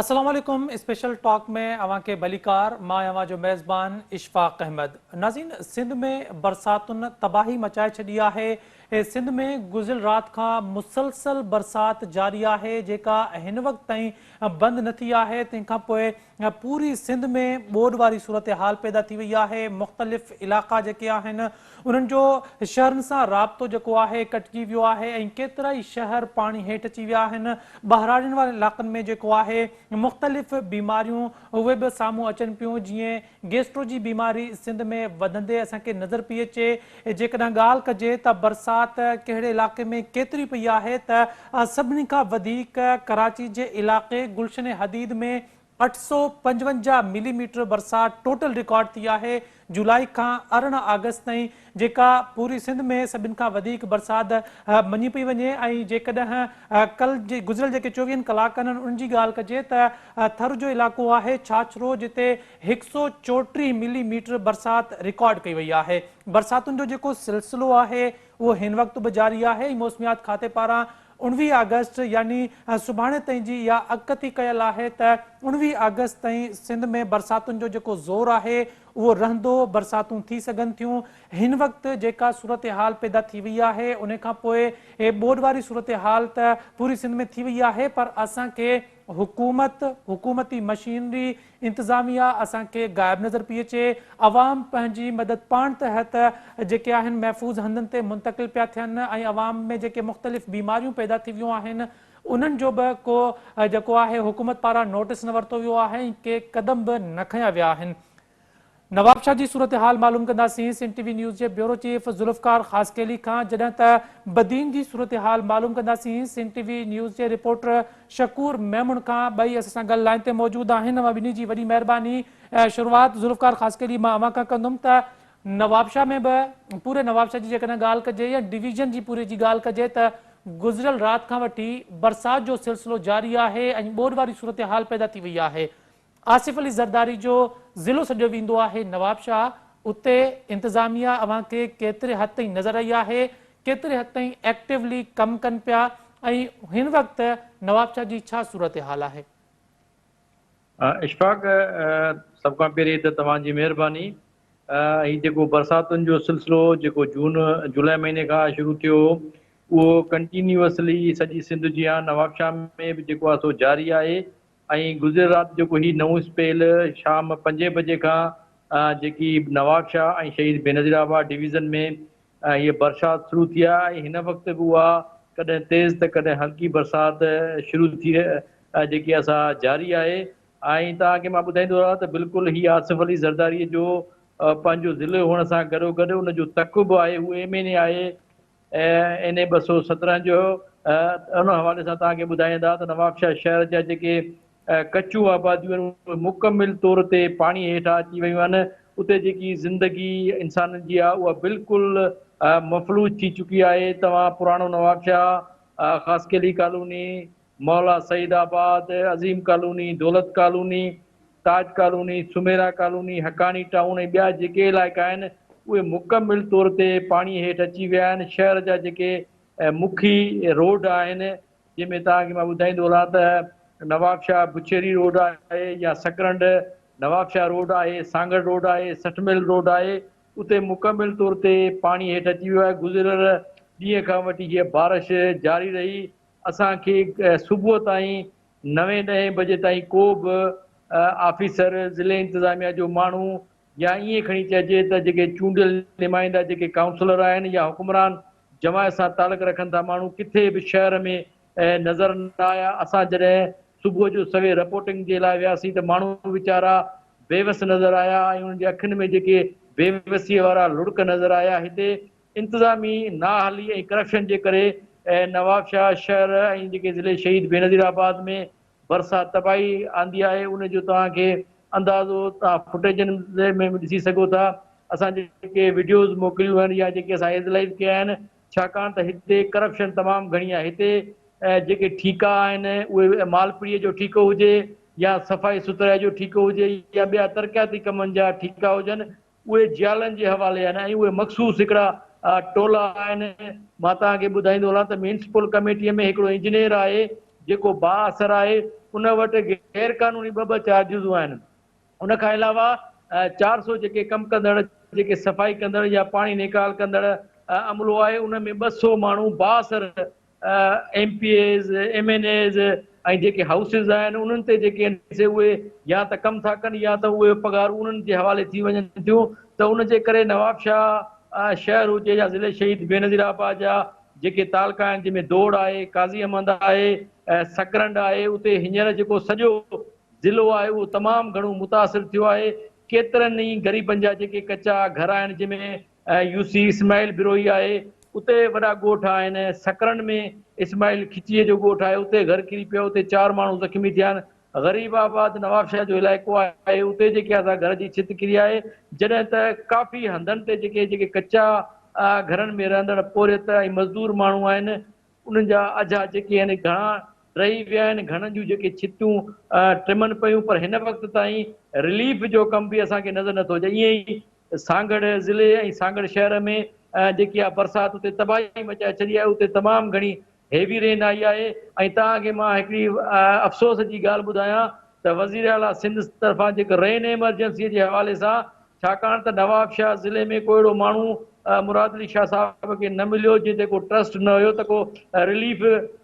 السلام عليڪم special talk ۾ اوهان کي ڀليڪار مان اوهان جو ميزبان اشفاق احمد ناظرين سنڌ ۾ برساتن تباهي مچائي ڇڏي آهي سنڌ ۾ گذريل رات کان مسلسل برسات جاري آهي جيڪا هن وقت تائين بند نه ٿي آهي تنهن کان پوء پوري سنڌ ۾ ٻوڏ واري صورتحال پيدا ٿي وئي آهي مختلف علائقا جيڪي آهن انهن جو شهرن سان رابطو جيڪو آهي ڪٽجي ويو آهي ۽ ڪيترائي شهر پاڻي هيٺ اچي ويا آهن، ٻهراڙين وارن علائقن ۾ جيڪو آهي مختلف بيماريون اهي به سامهون اچن پيون جيئن گيسٽرو جي بيماري سنڌ ۾ وڌندي اسان کي نظر پئي اچي جيڪڏهن ڳالهه ڪجي ته برسات ڪهڙي علائقي ۾ ڪيتري پئي آهي ته سڀني کان وڌيڪ ڪراچي جي علائقي گلشن حديد ۾ 855 ملي ميٽر برسات ٽوٽل رڪارڊ ٿي آهي، جولائي کان 18 آگسٽ تائين جيڪا پوري سنڌ ۾ سڀن کان وڌيڪ برسات مڃي پئي وڃي ۽ جيڪڏهن ڪل جي گذريل جيڪي چوويهن ڪلاڪ آهن انهن جي ڳالهه ڪجي ته ٿر جو علائقو آهي ڇاڇرو جتي 134 ملي ميٽر برسات رڪارڊ ڪئي وئي آهي برساتن جو جيڪو سلسلو آهي اهو هن وقت به جاري آهي ۽ موسميات کاتي پاران 19 آگسٽ يعني سڀاڻي تائين جي اها اڳڪٿي ڪيل آهي ته 19 آگسٽ تائين سنڌ ۾ برساتن جو جيڪو زور آهي اهو رهندو، برساتون ٿي سگهن ٿيون، هن وقت جيڪا صورتحال پيدا ٿي وئي آهي ان کان پوء ٻوڏ واري صورتحال ته پوري سنڌ ۾ ٿي وئي آهي پر اسان کي حڪومت، حڪومتي مشينري، انتظاميا اسان کي غائب نظر پئي اچي، عوام پنهنجي مدد پاڻ تحت جيڪي آهن محفوظ هنڌن تي منتقل پيا ٿين ۽ عوام ۾ جيڪي مختلف بيماريون پيدا ٿي ويون آهن انهن جو به ڪو جيڪو آهي حڪومت پاران نوٽس نه ورتو ويو آهي ۽ ڪي قدم به نه کنيا ويا آهن. نوابشاهه جي صورتحال معلوم ڪنداسين سنڌ ٽي وي نيوز جي بيورو چيف ذوالفقار خاصخيلي کان جڏهن ته بدين جي صورتحال معلوم ڪنداسين سنڌ ٽي وي نيوز جي رپورٽر شڪور ميمڻ کان ٻئي اسان سان گڏ لائين تي موجود آهن اوهان ٻنهي جي وڏي مهرباني شروعات ذوالفقار خاصخيلي مان اوهان کان ڪندم ته نوابشاهه ۾ به پوري نوابشاهه جي جيڪڏهن ڳالهه ڪجي يا ڊويزن جي پوري جي ڳالهه ڪجي ته گذريل رات کان وٺي برسات جو سلسلو جاري آهي ۽ ٻوڏ واري صورتحال پيدا ٿي وئي آهي آصف علي زرداري جو ضلعو سڏيو ويندو آهي نوابشاهه، اتي انتظاميا اوهان کي ڪيتري حد تائين نظر آئي آهي، ڪيتري حد تائين ايڪٽيولي ڪم ڪن پيا ۽ هن وقت نوابشاهه جي ڇا صورتحال آهي؟ اشفاق، سڀ کان پهرين ته توهان جي مهرباني، هي جيڪو برساتن جو سلسلو جيڪو جون جولاء مهيني کان شروع ٿيو هو اهو ڪنٽينيوسلي سڄي سنڌ جيان نوابشاهه ۾ به جيڪو آهي سو جاري آهي ۽ گذريل رات جيڪو هي نئون اسپيل شام پنجين بجي کان جيڪي نوابشاهه ۽ شهيد بينظير آباد ڊويزن ۾ هيء برسات شروع ٿي آهي ۽ هن وقت به اها ڪڏهن تيز ته ڪڏهن هلڪي برسات شروع ٿي جيڪي آهي سا جاري آهي ۽ توهان کي مان ٻڌائيندو رهان ته بلڪل هي آصف علي زرداري جو پنهنجو ضلعو هئڻ سان گڏوگڏ ان جو تڪ به آهي هو ايم اين اي آهي اين اي 217 جو ان حوالي سان توهان کي ٻڌائيندا ته نوابشاهه شهر جا جيڪي ڪچيون آباديون آهن اهي مڪمل طور تي پاڻي هيٺ اچي ويون آهن اتي جيڪي زندگي انسانن جي آهي اها بلڪل مفلوج ٿي چڪي آهي توهان پراڻو نوابشاهه خاصخيلي ڪالوني محلا Saeed Abad, Azeem colony, Daulat colony, Taj colony, Sumaira colony, Haqqani town ۽ ٻيا جيڪي علائقا آهن اهي مڪمل طور تي پاڻي هيٺ اچي ويا آهن، شهر جا جيڪي مکي روڊ آهن جنهن ۾ توهان کي مان ٻڌائيندو هلان ته نوابشاهه بڇيري روڊ آهي يا سڪرنڊ نوابشاهه روڊ آهي، سانگهڙ روڊ آهي، سٺ ميل روڊ آهي اتي مڪمل طور تي پاڻي هيٺ اچي ويو آهي، گذريل ڏينهن کان وٺي هيء بارش جاري رهي اسان کي صبح تائين نوين ڏهين بجي تائين ڪو به آفيسر، ضلعي انتظاميا جو ماڻهو يا ائين کڻي چئجي ته جيڪي چونڊيل نمائندا جيڪي ڪائونسلر آهن يا حڪمران جماعت سان تعلق رکن ٿا ماڻهو ڪٿي به شهر ۾ نظر نه آيا اسان جڏهن صبح جو سوير رپورٽنگ جي لاء وياسين ته ماڻهو ويچارا بيوس نظر آيا ۽ انهن جي اکين ۾ جيڪي بيوسيء وارا لڙڪ نظر آيا هتي انتظامي نااهلي ۽ ڪرپشن جي ڪري نوابشاهه شهر ۽ جيڪي ضلعي شهيد بينظير آباد ۾ برسات تباهي آندي آهي ان جو توهان کي اندازو توهان فوٽيجن ۾ به ڏسي سگهو ٿا اسان جيڪي وڊيوز موڪليون آهن يا جيڪي اسان ايز لائيو ڪيا آهن ڇاڪاڻ ته هتي ڪرپشن تمام گهڻي آهي هتي جيڪي ٺيڪا آهن اهي مالپڙي جو ٺيڪو هجي يا صفائي سٿرائي جو ٺيڪو هجي يا ٻيا ترقياتي ڪمن جا ٺيڪا هجن اهي جيالن جي حوالي آهن ۽ اهي مخصوص هڪڙا ٽولا آهن. مان توهان کي ٻڌائيندو هلان ته ميونسپل ڪميٽيء ۾ هڪڙو انجنيئر آهي جيڪو بااثر آهي ان وٽ غير قانوني ٻه ٻه چارجزون آهن. ان کان علاوه 400 جيڪي ڪم ڪندڙ جيڪي صفائي ڪندڙ يا پاڻي نيڪال ڪندڙ عملو آهي ان ۾ 200 ماڻهو بااثر M P As, M N As ۽ جيڪي هائوسز آهن انهن تي جيڪي آهن سي اهي يا ته ڪم ٿا ڪن يا ته اهي پگهارون انهن جي حوالي ٿي وڃن ٿيون ته ان جي ڪري نوابشاهه شهر هجي يا ضلعي شهيد بينظير آباد جا جيڪي تعلقا آهن جنهن ۾ دوڙ آهي، قاضي احمد آهي، سڪرنڊ آهي اتي هينئر جيڪو سڄو ضلعو آهي اهو تمام گهڻو متاثر ٿيو آهي، ڪيترن ئي غريبن جا جيڪي ڪچا گهر آهن جنهن ۾ يو سي اسماعيل بروهي آهي اتي وڏا ڳوٺ آهن، سڪرنڊ ۾ اسماعيل کچيء جو ڳوٺ آهي اتي گهر ڪري پيو اتي چار ماڻهو زخمي ٿيا آهن، غريب آباد نوابشاهه جو علائقو آهي اتي جيڪي آهي سا گهر جي ڇت ڪري آهي جڏهن ته ڪافي هنڌن تي جيڪي جيڪي ڪچا گهرن ۾ رهندڙ پورهيت ۽ مزدور ماڻهو آهن انهن جا اجها جيڪي آهن گهڻا ڊهي ويا آهن، گهڻن جون جيڪي ڇتون ٽمن پيون پر هن وقت تائين رليف جو ڪم به اسان کي نظر نٿو اچي. ائين ئي سانگهڙ ضلعي ۽ سانگهڙ شهر ۾ جيڪي آهي برسات اتي تباهي مچائي ڇڏي آهي، اتي تمام گهڻي هيوي رين آئي آهي ۽ توهان کي مان هڪڙي افسوس جي ڳالهه ٻڌايان ته وزيراعليٰ سنڌ طرفان جيڪو رين ايمرجنسي جي حوالي سان ڇاڪاڻ ته نوابشاهه ضلعي ۾ ڪو اهڙو ماڻهو مراد علي شاهه صاحب کي نه مليو جنهن تي ڪو ٽرسٽ نه هيو ته ڪو رليف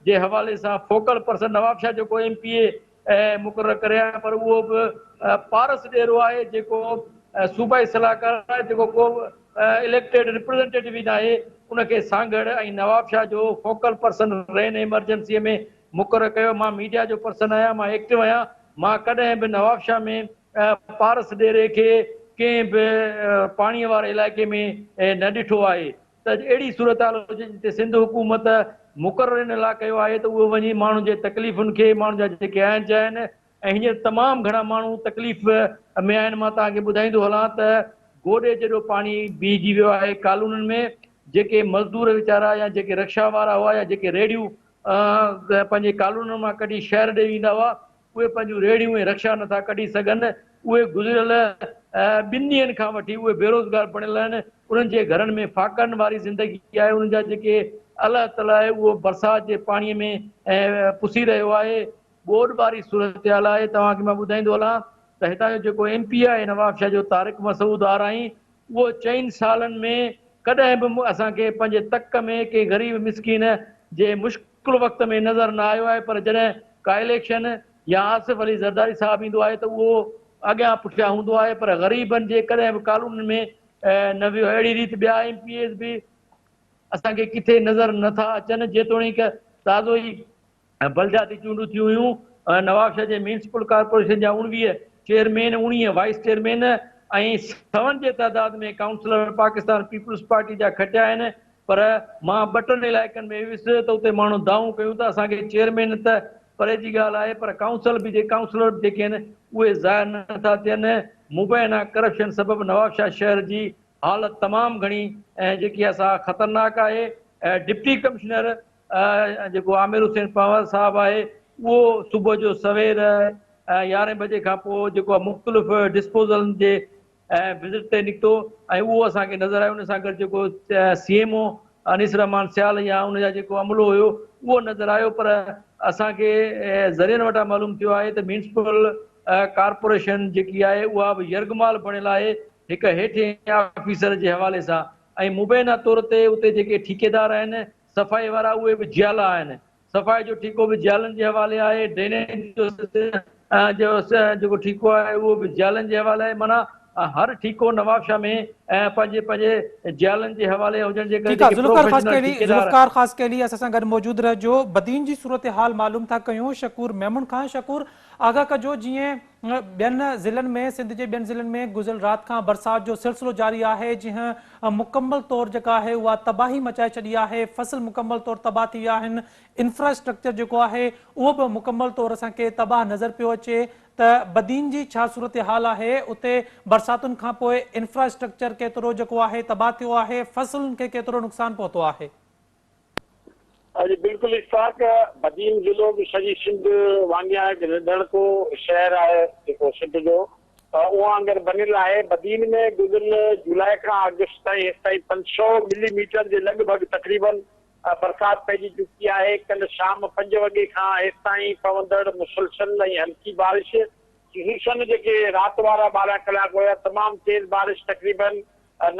جي حوالي سان فوڪل پرسن نوابشاهه جو ڪو ايم پي اي مقرر ڪري ها پر اهو به پارس ڏيرو آهي جيڪو صوبائي صلاحڪار آهي جيڪو ڪو اليڪٽيڊ ريپريزنٽيٽو ئي ناهي ان کي سانگهڙ ۽ نوابشاهه جو فوڪل پرسن رين ايمرجنسي ۾ مقرر ڪيو مان ميڊيا جو پرسن آهيان مان ايڪٽو آهيان مان ڪڏهن به نوابشاهه ۾ پارس ڏيري کي ڪنهن به پاڻي واري علائقي ۾ نه ڏٺو آهي ته اهڙي صورتحال هجي جتي سنڌ حڪومت مقرر ان لاء ڪيو آهي ته اهو وڃي ماڻهن جي تڪليفن کي ماڻهن جا جيڪي آهن چاهن ۽ هينئر تمام گهڻا ماڻهو تڪليف ۾ آهن مان توهان کي ٻڌائيندو هلان ته گوڏي جيڏو پاڻي بيهجي ويو آهي ڪالونين ۾ جيڪي مزدور ويچارا يا جيڪي رڪشا وارا هئا يا جيڪي ريڙهيون پنهنجي ڪالونين مان ڪڍي شهر ڏي ويندا هئا، اهي پنهنجون ريڙهيون ۽ رڪشا نٿا ڪڍي سگهن، اهي گذريل ٻن ڏينهن کان وٺي اهي بيروزگار بڻيل آهن، انهن جي گهرن ۾ فاقن واري زندگي آهي، انهن جا جيڪي الهه تلهه آهي اهو برسات جي پاڻي ۾ پسي رهيو آهي، ٻوڏ واري صورتحال آهي، توهان کي مان ٻڌائيندو هلان ته هتان جو جيڪو ايم پي آهي نوابشاهه جو طارق مسعود آرائين اهو چئن سالن ۾ ڪڏهن به اسان کي پنهنجي تڪ ۾ ڪنهن غريب مسڪين جي مشڪل وقت ۾ نظر نه آيو آهي پر جڏهن ڪا اليڪشن يا آصف علي زرداري صاحب ايندو آهي ته اهو اڳيان پٺيان هوندو آهي پر غريبن جي ڪڏهن به ڪالونين ۾ نه ويو اهڙي ريت ٻيا ايم پي ايز به اسان کي ڪٿي نظر نه ٿا اچن جيتوڻيڪ تازو ئي ۽ بلدياتي چونڊون ٿيون هيون. نوابشاهه جي ميونسپل ڪارپوريشن جا 19 چيئرمين، 19 وائيس چيئرمين ۽ سون جي تعداد ۾ ڪائونسلر پاڪستان پيپلز پارٽي جا کٽيا آهن پر مان ٻه ٽن علائقن ۾ ويس ته اتي ماڻهن دانهون ڪيون ته اسان کي چيئرمين ته پري جي ڳالهه آهي پر ڪائونسل به جي ڪائونسلر به جيڪي آهن اهي ظاهر نه ٿا ٿين. مبينا ڪرپشن سبب نوابشاهه شهر جي حالت تمام گهڻي جيڪي آهي سا خطرناڪ آهي. ڊپٽي ڪمشنر جيڪو عامر حسين پنهور صاحب آهي اهو صبح جو سوير يارهين بجي کان پوء جيڪو آهي مختلف ڊسپوزلن جي وزٽ تي نڪتو ۽ اهو اسان کي نظر آيو ان سان گڏ جيڪو C M O Anees ur Rehman Sial يا ان جا جيڪو عملو هيو اهو نظر آيو پر اسان کي ذريعن وٽان معلوم ٿيو آهي ته ميونسپل ڪارپوريشن جيڪي آهي اها به يرغمال بڻيل آهي هڪ هيٺين آفيسر جي حوالي سان ۽ مبينا طور تي اتي جيڪي ٺيڪيدار آهن صفائي وارا اهي به جيالا آهن. صفائي جو ٺيڪو به جيالن جي حوالي آهي، ڊرينيج جو جيڪو ٺيڪو آهي اهو به جيالن جي حوالي آهي معنيٰ هر ٺيڪو نوابشاهه ۾ پنهنجي پنهنجي جيالن جي حوالي هجڻ جي ڪري ٺيڪ آ جيڪي ذوالفقار پروفيشنل خاصخيلي ٺيڪيدار ذوالفقار خاصخيلي اسان سان گڏ موجود رهجو بدين جي صورتحال معلوم ٿا ڪيون شڪور ميمڻ کان شڪور آگاهه ڪجو جيئن ٻين ضلعن ۾ سنڌ جي ٻين ضلعن ۾ گذريل رات کان برسات جو سلسلو جاري آهي جنهن مڪمل طور جيڪا آهي اها تباهي مچائي ڇڏي آهي فصل مڪمل طور تباهه ٿي ويا آهن انفراسٽرڪچر جيڪو آهي اهو به مڪمل طور اسان کي تباهه نظر پيو اچي ته بدين جي ڇا صورتحال آهي اتي برساتن کانپوء انفراسٽرڪچر ڪيترو جيڪو آهي تباهه ٿيو آهي فصلن کي ڪيترو نقصان پهتو آهي. جي بلڪل اشفاق، بدين ضلعو به سڄي سنڌ وانگيان هڪ ننڍڙڪو شهر آهي جيڪو سنڌ جو ان وانگر بنيل آهي. بدين ۾ گذريل جولاء کان آگسٽ تائين هيستائين 500 ملي ميٽر جي لڳ ڀڳ تقريبن برسات پئجي چڪي آهي، ڪلهه شام پنج وڳي کان هيستائين پوندڙ مسلسل ۽ هلڪي بارش خصوصن جيڪي رات وارا 12 ڪلاڪ هيا تمام تيز بارش تقريبن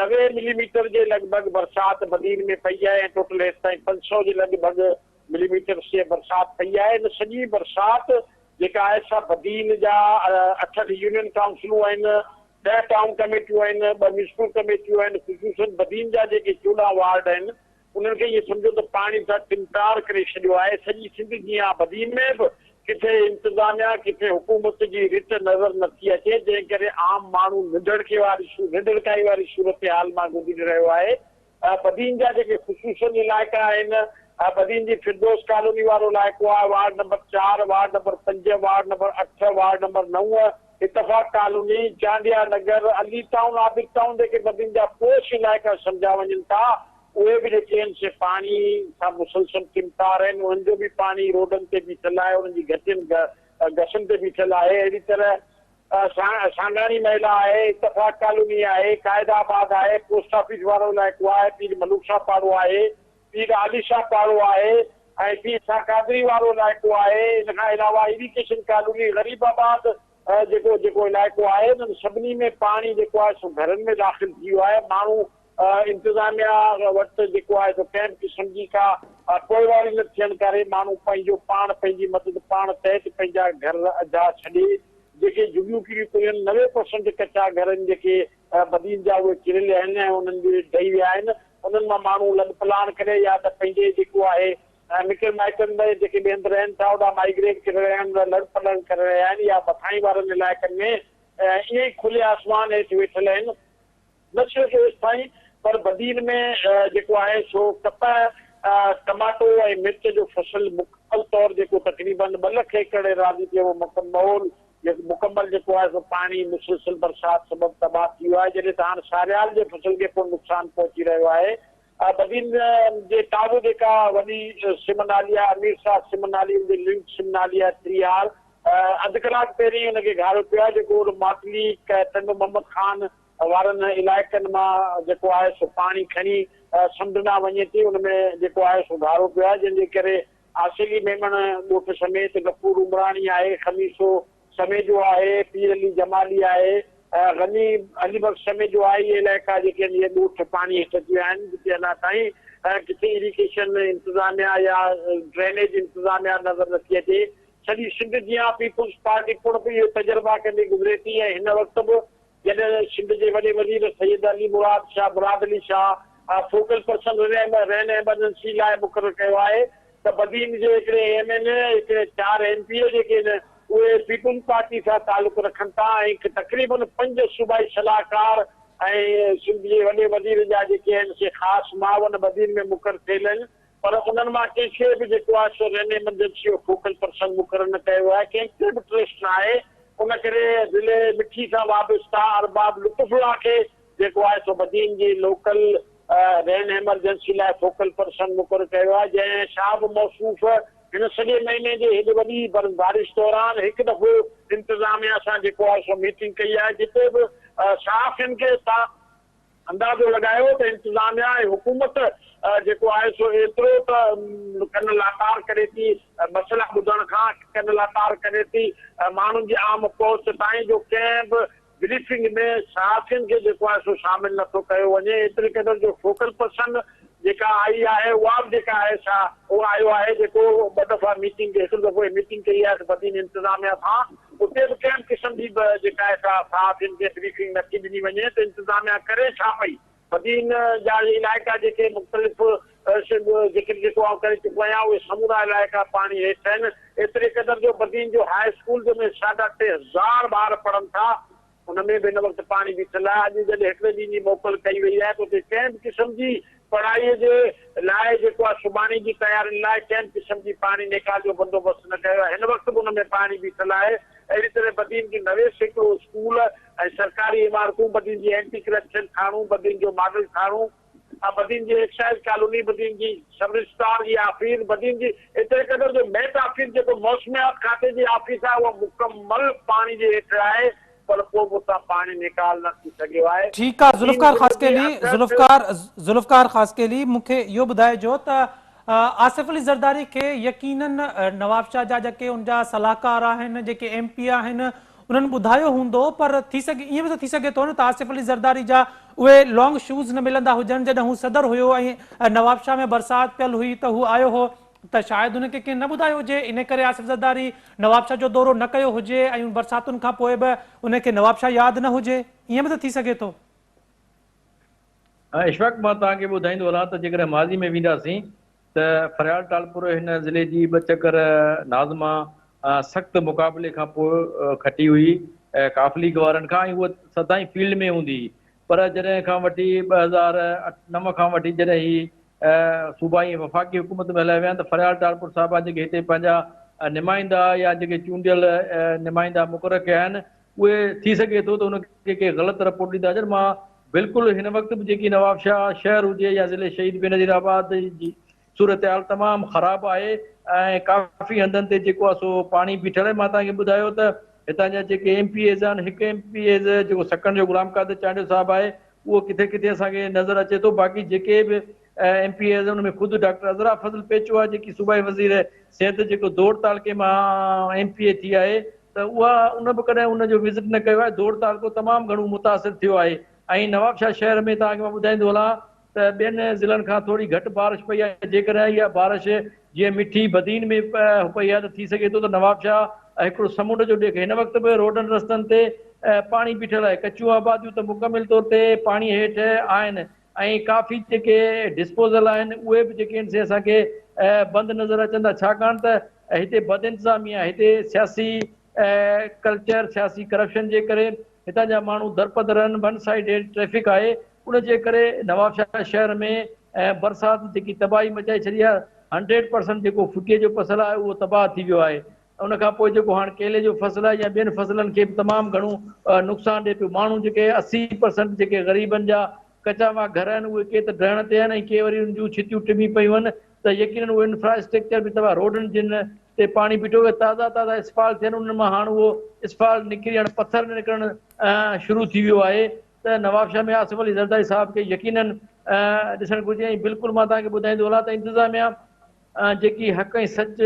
90 ملي ميٽر جي لڳ ڀڳ برسات بدين ۾ پئي آهي ۽ ٽوٽل هيستائين 500 جي لڳ ڀڳ ملي ميٽر سي برسات پئي آهي ان سڄي برسات جيڪا آهي سا بدين جا اٺ يونين ڪائونسلون آهن 10 ٽائون ڪميٽيون آهن، ٻه ميونسپل ڪميٽيون آهن، خصوصن بدين جا جيڪي 14 وارڊ آهن، انهن کي ائين سمجهو ته پاڻي سان ٽمٽار ڪري ڇڏيو آهي، سڄي سنڌ جيان بدين ۾ به ڪٿي انتظاميا ڪٿي حڪومت جي رٽ نظر نٿي اچي، جنهن ڪري عام ماڻهو ننڍڙڪي واري ننڍڙڪائي واري صورتحال مان گذري رهيو آهي. بدين جا جيڪي خصوصن علائقا آهن، بدين جي فردوس ڪالوني وارو علائقو آهي، ward number 4، ward number 5، ward number 8، ward number 9، Ittefaq colony, Chandia Nagar, Ali town, Abid town جيڪي بدين جا پوش علائقا سمجهيا وڃن ٿا، اهي به جيڪي آهن سي پاڻي سان مسلسل ٽمٽار آهن، انهن جو به پاڻي روڊن تي بيٺل آهي، انهن جي گهٽين گسن تي بيٺل آهي، اهڙي طرح سانگاڻي محلا آهي، اتفاق ڪالوني آهي، قائد آباد آهي، پوسٽ آفيس وارو علائقو آهي، پير ملوڪ شاهه پاڙو آهي، پير عالي شاهه پاڙو آهي ۽ پير شاهه قادري وارو علائقو آهي، ان کان علاوه ايريگيشن ڪالوني، غريب آباد جيڪو جيڪو علائقو آهي انهن سڀني ۾ پاڻي جيڪو آهي سو گهرن ۾ داخل ٿي ويو آهي، ماڻهو انتظاميا وٽ جيڪو آهي سو ڪنهن به قسم جي ڪا پوئواري نه ٿيڻ ڪري ماڻهو پنهنجو پاڻ پنهنجي مدد پاڻ تحت پنهنجا گهر اجها ڇڏي جيڪي جهڳيون ڪريون پيون آهن 90 پرسنٽ ڪچا گهر آهن جيڪي بدين جا اهي ڪريل آهن ۽ انهن جي ڊهي ويا آهن انهن مان ماڻهو لڏ پلاڻ ڪري يا ته پنهنجي جيڪو آهي مٽن مائٽن ۾ جيڪي ٻئي هنڌ رهن ٿا اوڏانهن مائيگريٽ ڪري رهيا آهن لڏ پلاڻ ڪري رهيا آهن يا مٿانهين وارن علائقن ۾ ائين ئي کلي آسمان هيٺ ويٺل آهن. نه صرف ايستائين پر بدين ۾ جيڪو آهي سو ڪپهه، ٽماٽو ۽ مرچ جو فصل مڪمل طور جيڪو تقريبن ٻه لک ايڪڙ ايراضي تي اهو مڪمل مڪمل جيڪو آهي سو پاڻي مسلسل برسات سبب تباهه ٿي ويو آهي جڏهن ته هاڻ ساريال جي فصل کي پڻ نقصان پهچي رهيو آهي. بدين جي تازو جيڪا وڏي سم نالي آهي امير شاهه سم نالي ان جي لنڪ سم نالي آهي ٿري آر اڌ ڪلاڪ پهرين ان کي گهاريو پيو آهي جيڪو ماتلي ٽنڊو محمد خان وارن علائقن مان جيڪو آهي سو پاڻي کڻي سمنڊ ڏانهن وڃي ٿي ان ۾ جيڪو آهي سو گهارو پيو آهي جنهن جي ڪري آسيلي ميمڻ ڳوٺ سميت غفور عمراڻي آهي، خميسو سميجو آهي، پير علي جمالي آهي، غني علي بخش سميجو آهي اهي علائقا جيڪي آهن اهي ڳوٺ پاڻي هيٺ اچي ويا آهن جتي اڃا تائين ڪٿي ايريگيشن انتظاميا يا ڊرينيج انتظاميا نظر نٿي اچي سڄي سنڌ جيان پيپلز پارٽي پڻ به اهي تجربا ڪندي گذري ٿي ۽ هن وقت به جڏهن سنڌ جي وڏي وزير Syed Ali Murad Shah Murad Ali Shah focal person rain emergency لاء مقرر ڪيو آهي ته بدين جي هڪڙي ايم اين اي هڪڙي چار ايم پي اي جيڪي آهن اهي پيپلز پارٽي سان تعلق رکن ٿا ۽ تقريبن پنج صوبائي صلاحڪار ۽ سنڌ جي وڏي وزير جا جيڪي آهن سي خاص معاون بدين ۾ مقرر ٿيل آهن پر انهن مان ڪنهن کي به جيڪو آهي سو رين ايمرجنسي جو فوڪل پرسن مقرر نه ڪيو ويو آهي، ڪنهن کي به ٽرسٽ نه آهي، ان ڪري ضلعي مٺي سان وابسته ارباب لطف الله کي جيڪو آهي سو بدين جي لوڪل رين ايمرجنسي لاء فوڪل پرسن مقرر ڪيو آهي، جنهن شهاب موصوف هن سڄي مهيني جي هيڏي وڏي بارش دوران هڪ دفعو انتظاميا سان جيڪو آهي سو ميٽنگ ڪئي آهي، جتي به صحافين کي اندازو لڳايو ته انتظاميا ۽ حڪومت جيڪو آهي سو ايترو ته ڪن لاٽار ڪري ٿي مسئلا ٻڌڻ کان ڪن لاٽار ڪري ٿي ماڻهن جي عام پهچ تائين جو ڪنهن به بريفنگ ۾ صحافين کي جيڪو آهي سو شامل نٿو ڪيو وڃي ايتري قدر جو فوڪل پرسن جيڪا آئي آهي اها به جيڪا آهي سا اهو آيو آهي جيڪو ٻه دفعا ميٽنگ هڪ دفعو ميٽنگ ڪئي آهي بدين انتظاميا سان اتي به ڪنهن به قسم جي به جيڪا آهي سا صحافين کي بريفنگ نٿي ڏني وڃي ته انتظاميا ڪري ڇا پئي بدين جا علائقا جيڪي مختلف ذڪر جيڪو آئون ڪري چڪو آهيان اهي سمورا علائقا پاڻي هيٺ آهن ايتري قدر جو بدين جو هاء اسڪول جنهن ۾ ساڍا ٽي هزار ٻار پڙهن ٿا ان ۾ به هن وقت پاڻي بيٺل آهي، اڄ جڏهن هڪڙي ڏينهن جي موڪل ڪئي وئي آهي ته اتي ڪنهن به قسم جي پڙهائي جي لاء جيڪو آهي سڀاڻي جي تيارين لاء ڪنهن به قسم جي پاڻي نيڪال جو بندوبست نه ڪيو آهي، هن وقت به ان ۾ پاڻي بيٺل آهي، اهڙي طرح بدين جون 90% اسڪول ۽ سرڪاري عمارتون، بدين جي اينٽي ڪرپشن ٿاڻو، بدين جو ماڊل ٿاڻو. بدين جي ايڪسائيز ڪالوني، بدين جي سب رجسٽرار جي آفيس، بدين جي ايتري قدر جو ميٽ آفيس جيڪو موسميات کاتي جي آفيس آهي اها مڪمل پاڻي جي هيٺ آهي پر پوء به اتان پاڻي نيڪال نه ٿي سگهيو آهي. ٺيڪ آ بدين ذوالفقار ضلعي جي خاصخيلي اٺهٺ ذوالفقار ذوالفقار خاصخيلي مون کي اهو ٻڌائجو ته آصف علي زرداري کي يقينن نوابشاهه جا جيڪي ان جا صلاحڪار آهن جيڪي ايم پي آهن انهن ٻڌايو هوندو پر ٿي سگهي ائين به ته ٿي سگهي ٿو نه ته آصف علي زرداري جا اهي لانگ شوز نه ملندا هجن جڏهن هو صدر هيو ۽ نوابشاهه ۾ برسات پيل هئي ته هو آيو هو ته شايد هن کي ڪنهن نه ٻڌايو هجي ان ڪري آصف زرداري نوابشاهه جو دورو نه ڪيو هجي ۽ برساتن کان پوء به ان کي نوابشاهه ياد نه هجي ائين به ته ٿي سگهي ٿو. اشفاق مان توهان کي ٻڌائيندو هلان ته جيڪڏهن ماضي ۾ وينداسين ته فريال ٽالپر هن ضلعي جي ٻه چڪر ناظمه سخت مقابلي کان پوء کٽي هئي قاف ليگ وارن کان ۽ هوء سدائين فيلڊ ۾ هوندي هئي پر جڏهن کان وٺي 2009 کان وٺي جڏهن هي صوبائي ۽ وفاقي حڪومت ۾ هليا ويا آهن ته فريال ٽالپر صاحبه جيڪي هتي پنهنجا نمائندا يا جيڪي چونڊيل نمائندا مقرر ڪيا آهن اهي ٿي سگهي ٿو ته ان کي ڪي غلط رپورٽ ڏيندا هجن مان بلڪل هن وقت به جيڪي نوابشاهه شهر هجي يا ضلعي شهيد بينظير آباد جي صورتحال تمام خراب آهي ۽ ڪافي هنڌن تي جيڪو آهي سو پاڻي بيٺل آهي مان توهان کي ٻڌايو ته هتان جا جيڪي ايم پي ايز آهن هڪ ايم پي ايز جيڪو سڪڻ جو غلام قادر چانڊيو صاحب آهي اهو ڪٿي ڪٿي اسان کي نظر اچي ٿو باقي جيڪي به ايم پي ايز ان ۾ خود ڊاڪٽر عذرا فضل پيچوها آهي جيڪي صوبائي وزير صحت جيڪو دوڙ تعلقي مان ايم پي اي ٿي آهي ته اها ان به ڪڏهن ان جو وزٽ نه ڪيو آهي، دوڙ تعلقو تمام گهڻو متاثر ٿيو آهي ۽ نوابشاهه شهر ۾ توهان کي مان ٻڌائيندو هلان ته ٻين ضلعن کان ٿوري گهٽ بارش پئي آهي جيڪڏهن اها بارش جيئن مٺي بدين ۾ پئي آهي ته ٿي سگهي ٿو ته نوابشاهه هڪڙو سمنڊ جو ڏيک هن وقت به روڊن رستن تي پاڻي بيٺل آهي ڪچيون آباديون ته مڪمل طور تي پاڻي هيٺ آهن ۽ ڪافي جيڪي ڊسپوزل آهن اهي به جيڪي آهن سي اسان کي بند نظر اچن ٿا ڇاڪاڻ ته هتي بدانتظامي آهي هتي سياسي ڪلچر سياسي ڪرپشن جي ڪري هتان جا ماڻهو درپدر آهن ون سائيڊيڊ ٽريفڪ آهي ان جي ڪري نوابشاهه شهر ۾ برسات جيڪي تباهي مچائي ڇڏي آهي هنڊريڊ پرسنٽ جيڪو ڦٽي جو فصل آهي اهو تباهه ٿي ويو آهي ان کان پوء جيڪو هاڻ ڪيلي جو فصل آهي يا ٻين فصلن کي به تمام گهڻو نقصان ڏئي پيو ماڻهو جيڪي 80% جيڪي غريبن جا ڪچا وا گهر آهن اهي ڪي ته ڊهڻ تي آهن ۽ ڪي وري ان جون ڇتيون ٽمي پيون آهن ته يقينن اهو انفراسٽرڪچر به تباهه روڊن جن تي پاڻي بيٺو اهي تازا تازا اسفالٽ ٿين انهن مان هاڻ اهو اسفالٽ نڪري هاڻ پٿر نڪرڻ شروع ٿي ويو آهي ته نوابشاهه ۾ آصف علي زرداري صاحب کي يقينن ڏسڻ گهرجي ۽ بلڪل مان توهان کي ٻڌائيندو هلان ته انتظاميا جيڪي حق ۽ سچ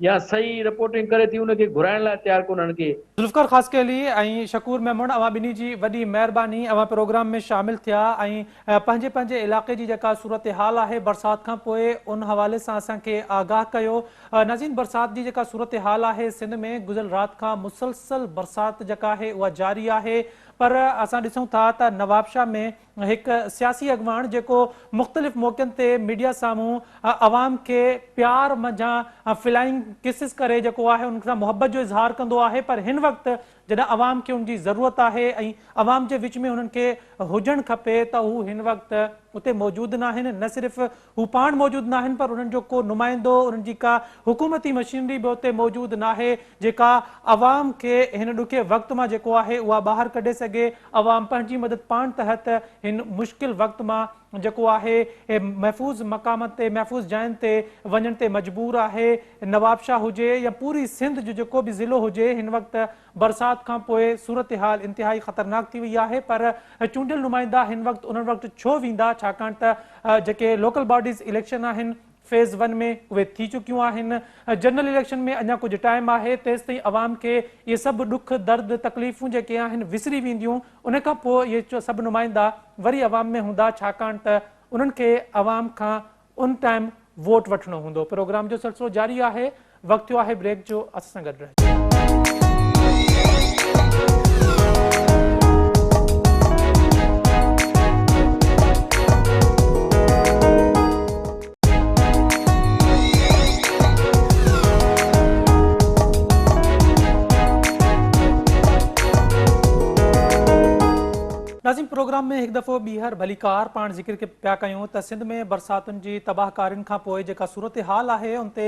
يا صحيح رپورٽنگ ڪري ٿي ان کي گهرائڻ لاء تيار ڪونهن ڪي. ذوالفقار خاصخيلي ۽ شڪور ميمڻ اوهان ٻنهي جي وڏي مهرباني اوهان پروگرام ۾ شامل ٿيا ۽ پنهنجي پنهنجي علائقي جي جيڪا صورتحال آهي برسات کان پوء ان حوالي سان اسان کي آگاهه ڪيو ناظرين برسات جي جيڪا صورتحال آهي سنڌ ۾ گذريل رات کان مسلسل برسات جيڪا آهي اها جاري آهي پر اسان ڏسون ٿا ته نوابشاهه ۾ هڪ سياسي اڳواڻ جيڪو مختلف موقعن تي ميڊيا سامهون عوام کي پيار منجهان فلائنگ ڪسز ڪري جيڪو آهي انهن سان محبت جو اظهار ڪندو آهي پر هن وقت جڏهن عوام کي ان جي ضرورت آهي ۽ عوام جي وچ ۾ انهن کي هجڻ کپي ته هو هن وقت اتي موجود ناهن نه صرف هو پاڻ موجود ناهن پر انهن جو ڪو نمائندو، انهن جي ڪا حڪومتي مشينري به اتي موجود ناهي جيڪا عوام کي هن ڏکي وقت مان جيڪو آهي اها ٻاهر ڪڍي سگهي، عوام پنهنجي مدد پاڻ تحت هن مشڪل وقت مان جيڪو آهي محفوظ مقامن تي محفوظ جاين تي وڃڻ تي مجبور آهي، نوابشاهه هجي يا پوري سنڌ جو جيڪو به ضلعو هجي هن وقت برسات کان پوء صورتحال انتهائي خطرناڪ ٿي وئي آهي پر چونڊيل نمائندا هن وقت انهن وقت ڇو ويندا ڇاڪاڻ ته جيڪي لوڪل باڊيز اليڪشن آهن فيز ون ۾ اهي ٿي چڪيون آهن جنرل اليڪشن ۾ اڃا ڪجهه ٽائيم آهي تيستائين عوام کي اهي سڀ ڏک درد تڪليفون جيڪي آهن وسري وينديون ان کان پوء اهي سڀ نمائندا وري عوام ۾ هوندا ڇاڪاڻ ته انهن کي عوام کان ان ٽائيم ووٽ وٺڻو هوندو. پروگرام جو سلسلو جاري آهي. وقت ٿيو آهي بريڪ جو اسان سان گڏ رهجو. ناظرين پروگرام ۾ هڪ دفعو ٻيهر ڀليڪار پاڻ ذڪر پيا ڪيون ته سنڌ ۾ برساتن جي تباهه ڪارين کان پوء جيڪا صورتحال آهي ان تي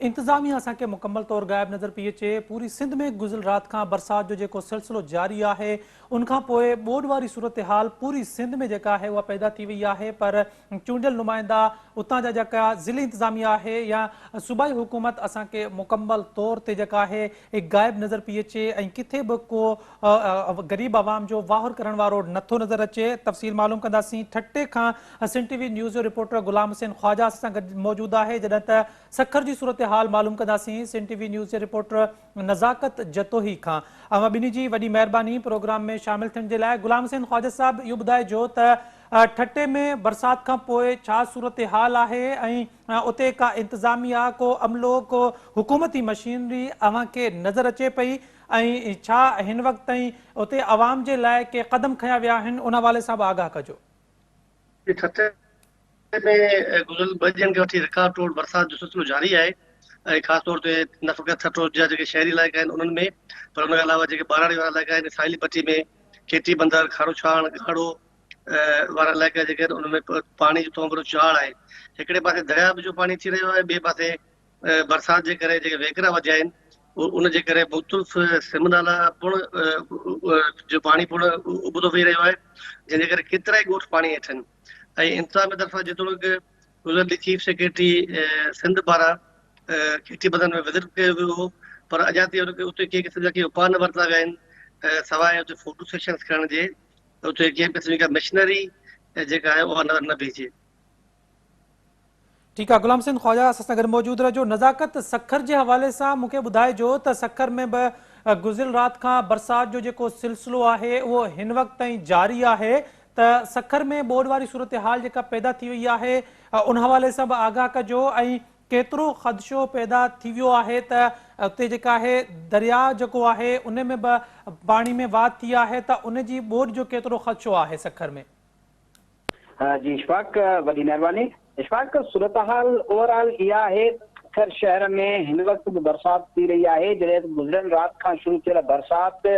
انتظاميا اسان کي مڪمل طور غائب نظر پئي اچي پوري سنڌ ۾ گذريل رات کان برسات جو جيڪو سلسلو جاري آهي ان کان پوء ٻوڏ واري صورتحال پوري سنڌ ۾ جيڪا آهي اها پيدا ٿي وئي آهي پر چونڊيل نمائندا اتان جا جيڪا ضلعي انتظاميا آهي يا صوبائي حڪومت اسان کي مڪمل طور تي جيڪا آهي غائب نظر پئي اچي ۽ ڪٿي به ڪو غريب عوام جو واهر ڪرڻ وارو نٿو نظر اچي. اچي. تفصيل معلوم ڪنداسين. ٺٽي کان سنڌ ٽي وي نيوز جو رپورٽر غلام حسين خواجه اسان سان گڏ موجود آهي جڏهن ته سکر جي صورتحال معلوم ڪنداسين سنڌ ٽي وي نيوز جي رپورٽر نزاڪت جتوئي کان. اوهان ٻنهي جي وڏي مهرباني پروگرام ۾ شامل ٿيڻ جي لاء. غلام حسين خواجه صاحب اهو ٻڌائجو ته ٺٽي ۾ برسات کان پوء ڇا صورتحال آهي ۽ اتي ڪا انتظاميا ڪو عملو ڪو حڪومتي مشينري اوهان کي نظر اچي پئي ۽ ڇا هن وقت تائين اتي عوام جي لاء ڪي قدم کنيا ويا آهن ان حوالي سان به آگاهه ڪجو. ٺٽي ۾ گذريل ٻه ڏينهن کان وٺي رڪارڊ ٽوڙ برسات جو سلسلو جاري آهي ۽ خاص طور تي نه فقط ٺٽو جا جيڪي شهري علائقا آهن انهن ۾ پر ان کان علاوه جيڪي ٻهراڙي وارا علائقا آهن ساحلي پٽي ۾ ڪيٽي بندر، کاروڇاڻ، ڳاڙهو وارا علائقا جيڪي آهن انهن ۾ پاڻي جو تمام وڏو چاڙهه آهي. هڪڙي پاسي درياء جو پاڻي اچي رهيو آهي ٻئي پاسي برسات جي ڪري جيڪي وهڪرا وڌيا آهن ان جي ڪري مختلف سم نالا پڻ جو پاڻي پڻ ابتو وهي رهيو آهي جنهن جي ڪري ڪيترائي ڳوٺ پاڻي هيٺ آهن ۽ انتظاميه طرفان جيتوڻيڪ گذريل ڏينهن چيف سيڪريٽري سنڌ پاران ڪيٽي بدن ۾ وزٽ ڪيو ويو هو پر اڃا تائين اتي ڪنهن قسم جا ڪي اپاء نه ورتا ويا آهن سواء اتي فوٽو سيشنز ڪرڻ جي اتي ڪنهن قسم جي ڪا مشنري جيڪا آهي اها نظر نه پئي اچي. ٺيڪ آ غلام حسين خواجه اسان سان گڏ موجود رهجو. نزاڪت سکر جي حوالي سان مون کي ٻڌائجو ته سکر ۾ به گذريل رات کان برسات جو جيڪو سلسلو آهي اهو هن وقت تائين جاري آهي ته سکر ۾ ٻوڏ واري صورتحال جيڪا پيدا ٿي وئي آهي ان حوالي سان به آگاهه ڪجو ۽ ڪيترو خدشو پيدا ٿي ويو آهي ته اتي جيڪا آهي درياء جيڪو آهي ان ۾ به پاڻي ۾ واڌ ٿي آهي ته ان جي ٻوڏ جو ڪيترو خدشو آهي سکر ۾. جي اشفاق وڏي مهرباني. اشفاق صورتحال اوور آل اها آهي ته سکر شهر ۾ هن وقت به برسات ٿي رهي آهي جڏهن ته گذريل رات کان شروع ٿيل برسات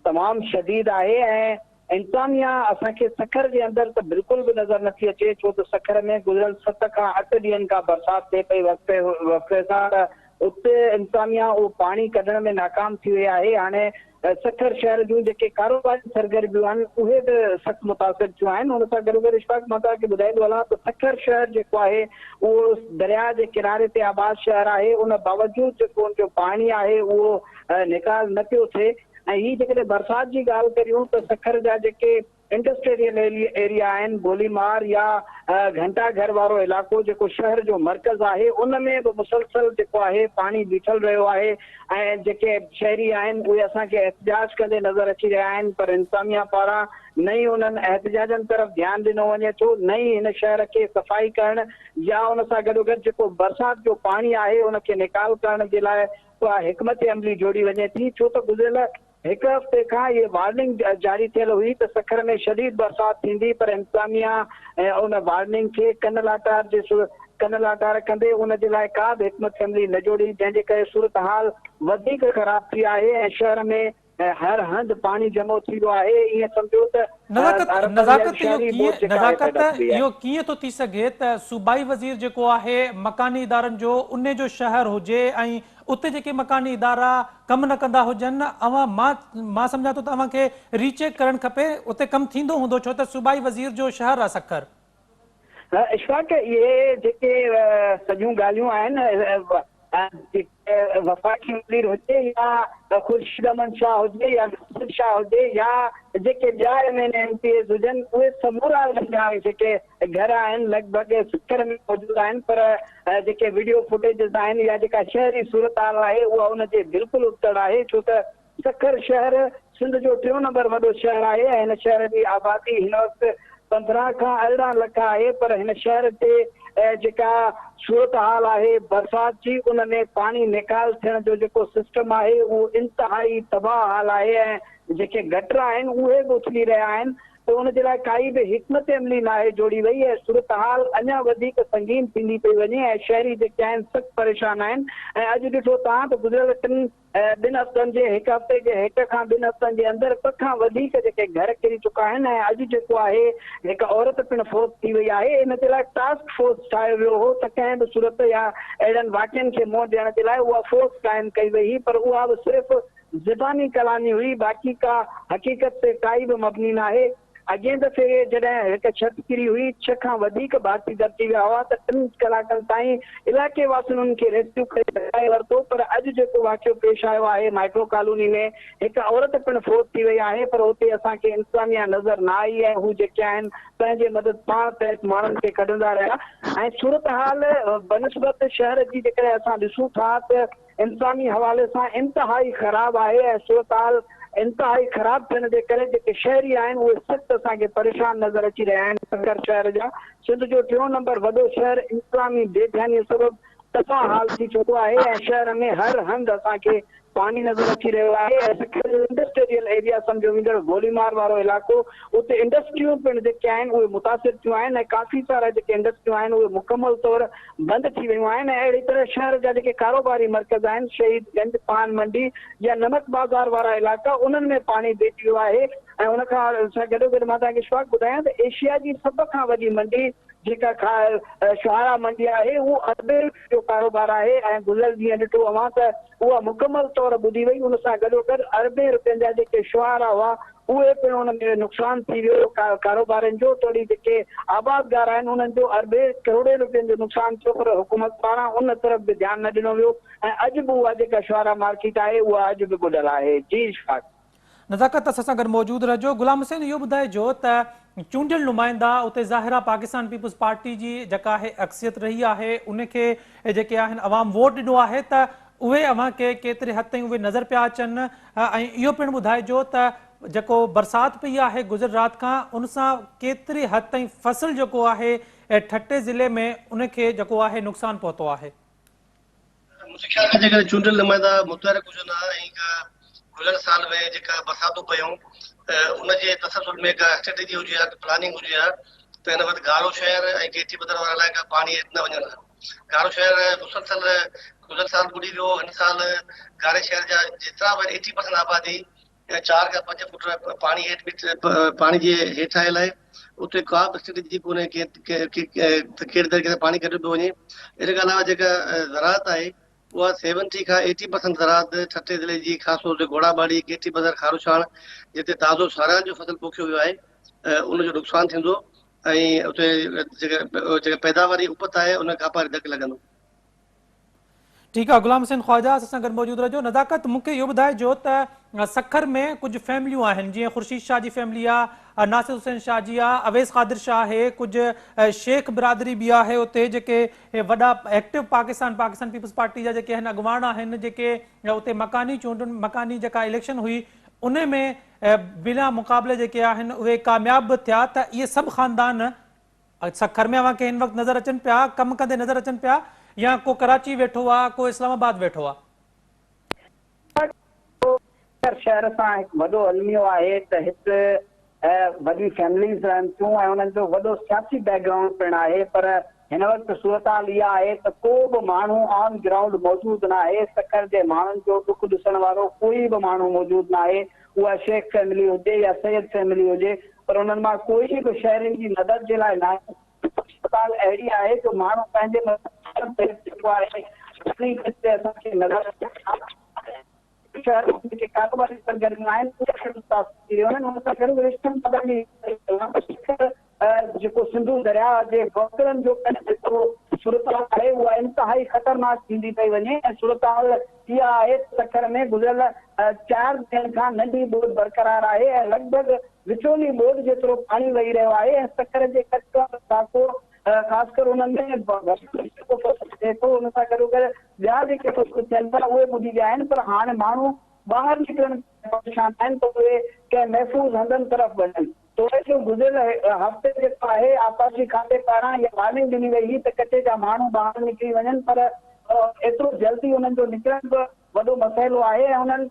تمام شديد آهي ۽ انتظاميا اسان کي سکر جي اندر ته بلڪل به نظر نٿي اچي ڇو ته سکر ۾ گذريل ست کان اٺ ڏينهن کان برسات ٿئي پئي وقفي وقفي سان ته اتي انتظاميا اهو پاڻي ڪڍڻ ۾ ناڪام ٿي وئي آهي هاڻي سکر شهر جون جيڪي ڪاروباري سرگرميون آهن اهي به سخت متاثر ٿيون آهن ان سان گڏوگڏ اشفاق مان توهان کي ٻڌائيندو هلان ته سکر شهر جيڪو آهي اهو درياء جي ڪناري تي آباد شهر آهي ان باوجود جيڪو ان جو پاڻي آهي اهو نيڪال نه پيو ٿئي ۽ هي جيڪڏهن برسات جي ڳالهه ڪريون ته سکر جا جيڪي انڊسٽريل ايريا آهن، گوليمار يا گهنٽا گهر وارو علائقو جيڪو شهر جو مرڪز آهي ان ۾ به مسلسل جيڪو آهي پاڻي بيٺل رهيو آهي ۽ جيڪي شهري آهن اهي اسان کي احتجاج ڪندي نظر اچي رهيا آهن پر انتظاميا پاران نه ئي انهن احتجاجن طرف ڌيان ڏنو وڃي ٿو نه ئي هن شهر کي صفائي ڪرڻ يا ان سان گڏوگڏ جيڪو برسات جو پاڻي آهي ان کي نيڪال ڪرڻ جي لاء ڪا حڪمت عملي جوڙي وڃي ٿي ڇو ته گذريل هڪ هفتي کان اهي وارننگ جاري ٿيل هئي ته سکر ۾ شديد برسات ٿيندي پر انتظاميا ان وارننگ کي ڪن لاٽار جي ڪن لاٽار ڪندي ان جي لاء ڪا به حڪمت عملي نه جوڙي جنهن جي ڪري صورتحال وڌيڪ خراب ٿي آهي ۽ شهر ۾ هر هنڌ پاڻي جمع ٿي ويو آهي ائين سمجهو ته نزاڪت ڌارپر نزاڪت ويل اهو شهري ڪيئن ٻوڏ جيڪا آهي نزاڪت پيدا ٿي وئي آهي. اهو ڪيئن ٿو ٿي سگهي ته صوبائي وزير جيڪو آهي مڪاني ادارن جو انهي جو شهر هجي ۽ اتي جيڪي مڪاني ادارا ڪم نه ڪندا هجن اوهان مان مان سمجهان ٿو ته اوهان کي ري چيڪ ڪرڻ کپي اتي ڪم ٿيندو هوندو ڇو ته صوبائي وزير جو شهر آ سکر. اشفاق اهي جيڪي سڄيون ڳالهيون آهن وفاقي وزير هجي يا خورشيد احمد شاهه هجي يا ناصر شاهه هجي يا جيڪي ٻيا M N A M P As هجن اهي سمورا جيڪي گهر آهن لڳ ڀڳ سکر ۾ موجود آهن پر جيڪي وڊيو فوٽيجز آهن يا جيڪا شهري صورتحال آهي اها ان جي بلڪل ابتڙ آهي ڇو ته سکر شهر سنڌ جو ٽيون نمبر وڏو شهر آهي ۽ هن شهر جي آبادي هن وقت 15 کان 18 لک آهي پر هن شهر تي جيڪا صورتحال آهي برسات جي ان ۾ پاڻي نيڪال ٿيڻ جو جيڪو سسٽم آهي اهو انتهائي تباهه حال آهي ۽ جيڪي گٽر آهن اهي به اٿلي رهيا آهن ته ان جي لاء ڪائي به حڪمت عملي ناهي جوڙي وئي ۽ صورتحال اڃا وڌيڪ سنگين ٿيندي پئي وڃي ۽ شهري جيڪي آهن سخت پريشان آهن ۽ اڄ ڏٺو توهان ته گذريل ٽن ٻن هفتن جي هڪ هفتي جي هڪ کان ٻن هفتن جي اندر ٻه کان وڌيڪ جيڪي گهر ڪري چڪا آهن ۽ اڄ جيڪو آهي هڪ عورت پڻ فوت ٿي وئي آهي ان جي لاء ٽاسڪ فورس ٺاهيو ويو هو ته ڪنهن به صورت يا اهڙن واقعن کي منهن ڏيڻ جي لاء اها فورس قائم ڪئي وئي هئي پر اها به صرف زباني ڪلامي هئي باقي ڪا حقيقت تي ڪائي به مبني ناهي. اڳئين دفعي جڏهن هڪ ڇت ڪري هئي، ڇهه کان وڌيڪ ڀارتي دٻجي ويا هئا ته ٽن ڪلاڪن تائين علائقي واسين انهن کي ريسڪيو ڪري بچائي ورتو پر اڄ جيڪو واقعو پيش آيو آهي مائڪرو ڪالوني ۾ هڪ عورت پڻ فوت ٿي وئي آهي پر اتي اسان کي انتظاميا نظر نه آئي ۽ هو جيڪي آهن پنهنجي مدد پاڻ تحت ماڻهن کي ڪڍندا رهيا ۽ صورتحال بنسبت شهر جي جيڪڏهن اسان ڏسون ٿا ته انتظامي حوالي سان انتهائي خراب آهي ۽ صورتحال انتهائي خراب ٿيڻ جي ڪري جيڪي شهري آهن اهي سخت اسان کي پريشان نظر اچي رهيا آهن سکر شهر جا سنڌ جو ٽيون نمبر وڏو شهر انتظامي بي ڌياني سبب تباهه حال ٿي چڪو آهي ۽ شهر ۾ هر هنڌ اسان کي پاڻي نظر اچي رهيو آهي ۽ سکر جو انڊسٽريل ايريا سمجهيو ويندڙ گوليمار وارو علائقو اتي انڊسٽريون پڻ جيڪي آهن اهي متاثر ٿيون آهن ۽ ڪافي سارا جيڪي انڊسٽريون آهن اهي مڪمل طور بند ٿي ويون آهن ۽ اهڙي طرح شهر جا جيڪي ڪاروباري مرڪز آهن شهيد گنج، پان منڊي يا نمڪ بازار وارا علائقا انهن ۾ پاڻي بيهجي ويو آهي ۽ ان کان سان گڏوگڏ مان توهان کي اشفاق ٻڌايان ته ايشيا جي سڀ کان وڏي منڊي جيڪا شهارا منڊي آهي اهو اربين روپين جو ڪاروبار آهي ۽ گذريل ڏينهن ڏٺو اوهان ته اها مڪمل طور ٻڏي وئي ان سان گڏوگڏ اربين روپين جا جيڪي شهارا هئا اهي پڻ ان ۾ نقصان ٿي ويو، ڪاروبارين جو توڙي جيڪي آبادگار آهن انهن جو اربين ڪروڙين روپين جو نقصان ٿيو پر حڪومت پاران ان طرف به ڌيان نه ڏنو ويو ۽ اڄ به اها جيڪا شوارا مارڪيٽ آهي اها اڄ به ٻڏل آهي. جي اشفاق. نزاڪت اسان سان گڏ موجود رهجو. غلام حسين اهو ٻڌائجو ته چونڊيل نمائندا اتي ظاهر آ پاڪستان پيپلز پارٽي جي جيڪا آهي اڪثريت رهي آهي ان کي جيڪي آهن عوام ووٽ ڏنو آهي ته اهي اوهان کي ڪيتري حد تائين اهي نظر پيا اچن ۽ اهو پڻ ٻڌائجو ته جيڪو برسات پئي آهي گذريل رات کان ان سان ڪيتري حد تائين فصل جيڪو آهي ٺٽي ضلعي ۾ ان کي جيڪو آهي نقصان پهتو آهي. منهنجي خيال ۾ جيڪڏهن چونڊيل نمائندا متحرڪ هجن ها ۽ ڪا گذريل سال ۾ جيڪا برساتون پيون ان جي تسلسل ۾ ڪا اسٽريٽجي هجي ها ڪا پلاننگ هجي ها ته هن وقت گهارو شهر ۽ ڪيچي بدر وارا علائقا پاڻي هيٺ نه وڃن ها. گهارو شهر مسلسل گذريل سال ٻڏي ويو هن سال گهاري شهر جا جيترا به ايٽي پرسنٽ آبادي چار کان پنج فوٽ پاڻي هيٺ پاڻي جي هيٺ آيل آهي اتي ڪا به اسٽريٽجي ڪونهي ته ڪهڙي طريقي سان پاڻي ڪڍيو پيو وڃي ان کان علاوه جيڪا زراعت آهي اها سيونٽي کان ايٽي پرسنٽ زراعت ٺٽي ضلعي جي خاص طور تي گهوڙا ٻاڙي ڪيٽي بندر کاروڇاڻ جتي تازو ساريال جو فصل پوکيو ويو آهي ان جو نقصان ٿيندو ۽ اتي جيڪا پيداواري اپت آهي ان کي ڪاپاري ڌڪ لڳندو. ٺيڪ آ غلام حسين خواجه اسان سان گڏ موجود رهجو نزاڪت مون کي اهو ٻڌائجو ته سکر ۾ ڪجهه فيمليون آهن جيئن خورشيد شاهه جي فيملي آ ناصر حسين شاهه جي آ اويس قادر شاهه آهي ڪجهه شيخ برادري به آهي اتي جيڪي وڏا active Pakistan Pakistan peoples party جا جيڪي آهن اڳواڻ آهن جيڪي اتي مڪاني چونڊن مڪاني جيڪا اليڪشن هئي ان ۾ بنا مقابلي جيڪي آهن اهي ڪامياب به ٿيا ته اهي سڀ خاندان سکر ۾ اوهان کي هن وقت نظر اچن پيا ڪم ڪندي نظر اچن پيا يا ڪو ڪراچي ويٺو آ ڪو اسلام آباد ويٺو آ. سکر شهر سان هڪ وڏو الميو آهي ته هت وڏي فيمليز رهن ٿيون ۽ انهن جو وڏو سياسي بيڪ گرائونڊ پڻ آهي پر هن وقت صورتحال اها آهي ته ڪو به ماڻهو آن گرائونڊ موجود ناهي، سکر جي ماڻهن جو ڏک ڏسڻ وارو ڪوئي به ماڻهو موجود ناهي، اها شيخ فيملي هجي يا سيد فيملي هجي پر انهن مان ڪوئي به شهرين جي مدد جي لاء ناهي، صورتحال اهڙي آهي جو ماڻهو پنهنجي مٿان چڪو آهي، اسان کي نظر اچي ٿا. شهر ۾ جيڪي ڪاروباري سرگرميون آهن اهي پڻ متاثر ٿي رهيون آهن ان سان گڏ رشتن بدلي جيڪو سنڌو درياهه جي وهڪرن جو پڻ جيڪو صورتحال آهي اها انتهائي خطرناڪ ٿيندي پئي وڃي ۽ صورتحال اها آهي ته سکر ۾ گذريل چار ڏينهن کان ننڍي ٻوڏ برقرار آهي ۽ لڳ ڀڳ وچولي ٻوڏ جيترو پاڻي وهي رهيو آهي ۽ سکر جي ڪچ وارو علائقو خاص ڪر انهن ۾ جيڪو فصل ٿئي ٿو ان سان گڏوگڏ ٻيا جيڪي فصل ٿين ٿا اهي ٻڏي ويا آهن پر هاڻي ماڻهو ٻاهر نڪرڻ کان پريشان آهن ته اهي ڪنهن محفوظ هنڌن طرف وڃن. توڙي جو گذريل هفتي جيڪو آهي آبپاشي کاتي پاران اها وارننگ ڏني وئي هئي ته ڪچي جا ماڻهو ٻاهر نڪري وڃن پر ايترو جلدي انهن جو نڪرڻ به وڏو مسئلو آهي ۽ انهن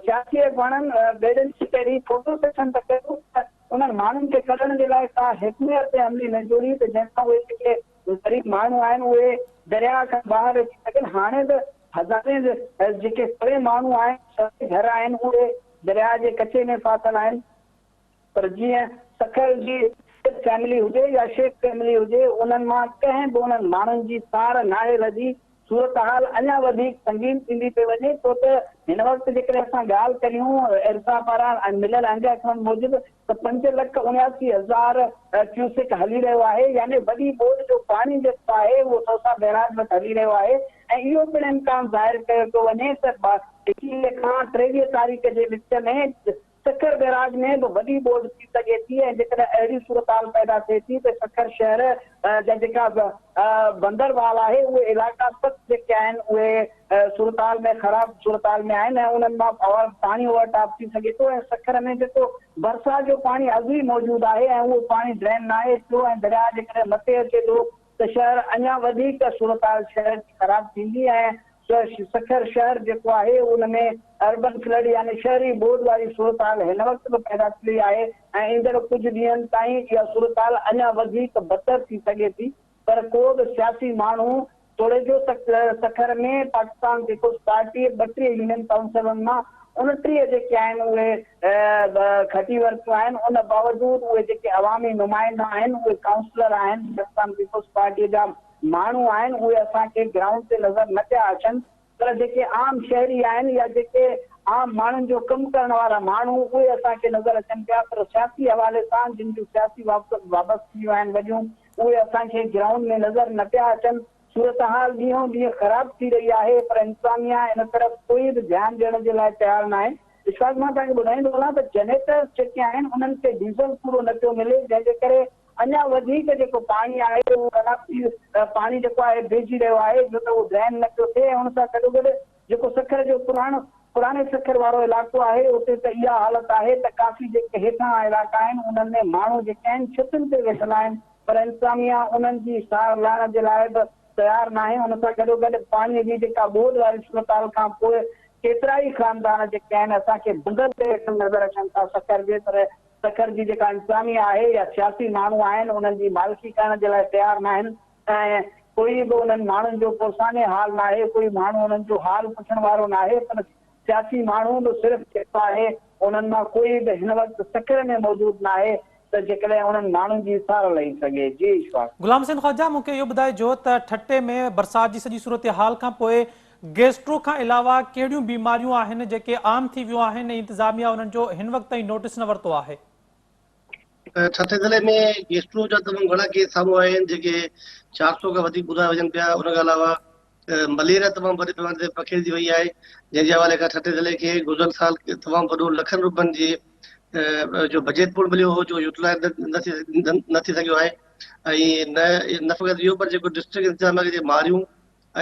سياسي اڳواڻن ٻيڙين تي چڙهي فوٽو سيشن ته ڪيو پر انهن ماڻهن کي ڪڍڻ جي لاء ڪا حڪمت عملي نه جوڙي ته جنهن سان اهي جيڪي غريب ماڻهو آهن اهي درياهه کان ٻاهر اچي سگهن. هاڻي ته هزارين جيڪي سوين ماڻهو آهن، سوين گهر آهن اهي درياهه جي ڪچي ۾ ڦاٿل آهن پر جيئن سکر جي سيد فيملي هجي يا شيخ فيملي هجي انهن مان ڪنهن به انهن ماڻهن جي سار ناهي لڌي. صورتحال اڃا وڌيڪ سنگين ٿيندي پئي وڃي ڇو ته هن وقت جيڪڏهن اسان ڳالهه ڪريون ارسا پاران مليل انگ اکرن موجب ته 5,79,000 ڪيوسڪ هلي رهيو آهي يعني وڏي ٻوڏ جو پاڻي جيڪو آهي اهو سوسا بئراج وٽ هلي رهيو آهي ۽ اهو پڻ امڪان ظاهر ڪيو پيو وڃي ته 21 کان 23 تاريخ جي وچ ۾ سکر بئراج ۾ به وڏي ٻوڏ ٿي سگهي ٿي ۽ جيڪڏهن اهڙي صورتحال پيدا ٿئي ٿي ته سکر شهر جا جيڪا بندر وال آهي اهي علائقا سخت جيڪي آهن اهي صورتحال ۾ خراب صورتحال ۾ آهن ۽ انهن مان پاڻي اوور ٽاپ ٿي سگهي ٿو ۽ سکر ۾ جيڪو برسات جو پاڻي اڳ ئي موجود آهي ۽ اهو پاڻي ڊرين ناهي ٿيو ۽ درياهه جيڪڏهن مٿي اچي ٿو ته شهر اڃا وڌيڪ صورتحال شهر جي خراب ٿيندي ۽ سکر شهر جيڪو آهي ان ۾ اربن فلڊ يعني شهري ٻوڏ واري صورتحال هن وقت به پيدا ٿي وئي آهي ۽ ايندڙ ڪجهه ڏينهن تائين اها صورتحال اڃا وڌيڪ بدتر ٿي سگهي ٿي پر ڪو به سياسي ماڻهو توڙي جو Sukkur ۾ Pakistan peoples party 32 union ڪائونسلن مان 29 جيڪي آهن اهي کٽي ورتيون آهن ان باوجود اهي جيڪي عوامي نمائندا آهن اهي ڪائونسلر آهن پاڪستان پيپلز پارٽي جا ماڻهو آهن اهي اسان کي گرائونڊ تي نظر نه پيا اچن پر جيڪي عام شهري آهن يا جيڪي عام ماڻهن جو ڪم ڪرڻ وارا ماڻهو اهي اسان کي نظر اچن پيا پر سياسي حوالي سان جن جون سياسي وابستگيون آهن وڏيون اهي اسان کي گرائونڊ ۾ نظر نه پيا اچن صورتحال ڏينهون ڏينهن خراب ٿي رهي آهي پر انتظاميا ان طرف ڪوئي به ڌيان ڏيڻ جي لاء تيار ناهي اشفاق مان توهان کي ٻڌائيندو هلان ته جنريٽرز جيڪي آهن انهن کي ڊيزل پورو نه پيو ملي جنهن جي ڪري اڃا وڌيڪ جيڪو پاڻي آهي اهو خراب ٿي پاڻي جيڪو آهي بيهجي رهيو آهي ڇو ته اهو ڊرين نه پيو ٿئي ۽ ان سان گڏوگڏ جيڪو سکر جو پراڻو پراڻي سکر وارو علائقو آهي اتي ته اها حالت آهي ته ڪافي جيڪي هيٺان علائقا آهن انهن ۾ ماڻهو جيڪي آهن ڇتن تي ويٺل آهن پر انتظاميا انهن جي سار لهڻ جي لاء به تيار ناهي ان سان گڏوگڏ پاڻي جي جيڪا ٻوڏ واري صورتحال کان پوء ڪيترائي خاندان جيڪي آهن اسان کي بندن تي ويٺل نظر اچن ٿا سکر جي پر سکر جي جيڪا انتظاميا آهي يا سياسي ماڻهو آهن انهن جي مالڪي ڪرڻ جي لاء تيار ناهن ۽ ڪوئي به انهن ماڻهن جو پرساني حال ناهي ڪوئي ماڻهو انهن جو حال پڇڻ وارو ناهي پر سياسي ماڻهو به صرف جيڪو آهي انهن مان ڪوئي به هن وقت سکر ۾ موجود ناهي ته جيڪڏهن انهن ماڻهن جي سار لهي سگهي. جي اشفاق. غلام حسين خواجه مون کي اهو ٻڌائجو ته ٺٽي ۾ برسات جي سڄي صورتحال کان پوء گيسٽرو کان علاوه ڪهڙيون بيماريون آهن جيڪي عام ٿي ويون آهن ۽ انتظاميا انهن جو هن وقت تائين نوٽيس نه ورتو آهي؟ ٺٽي ضلعي ۾ گيسٽرو جا تمام گهڻا ڪيس سامهون آيا آهن جيڪي 400 کان وڌيڪ ٻڌايا وڃن پيا ان کان علاوه مليريا تمام وڏي پيماني تي پکيڙجي وئي آهي جنهن جي حوالي کان ٺٽي ضلعي کي گذريل سال تمام وڏو لکن روپين جي جو بجيٽ پڻ مليو هو جو يوٽيلائز نه ٿي سگهيو آهي ۽ نه نه فقط اهو پر جيڪو ڊسٽرڪٽ انتظاميا کي جيڪي ماريون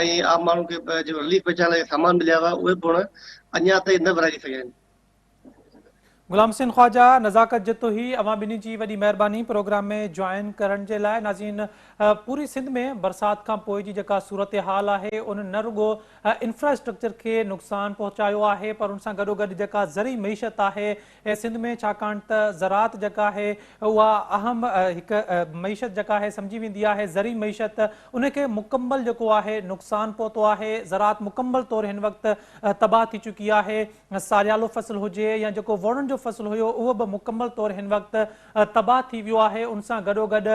۽ عام ماڻهن کي جيڪو رليف پهچائڻ لاء سامان مليا هئا اهي پڻ اڃا تائين نه ورهائجي سگهيا آهن. غلام حسين خواجه، نزاڪت جتوئي اوهان ٻنهي جي وڏي مهرباني پروگرام ۾ جوائن ڪرڻ جي لاء. ناظرين پوري سنڌ ۾ برسات کان پوء جي جيڪا صورتحال آهي ان نه رڳو انفراسٽرڪچر کي نقصان پهچايو آهي پر ان سان گڏوگڏ جيڪا زرعي معيشت آهي سنڌ ۾ ڇاڪاڻ ته زراعت جيڪا آهي اها اهم هڪ معيشت جيڪا آهي سمجهي ويندي آهي زرعي معيشت ان کي مڪمل جيڪو آهي نقصان پهتو آهي زراعت مڪمل طور هن وقت تباهه ٿي چڪي آهي ساريالو فصل هجي يا جيڪو ووڙن جو فصل هيو اهو به مڪمل طور هن وقت تباهه ٿي ويو آهي ان سان گڏوگڏ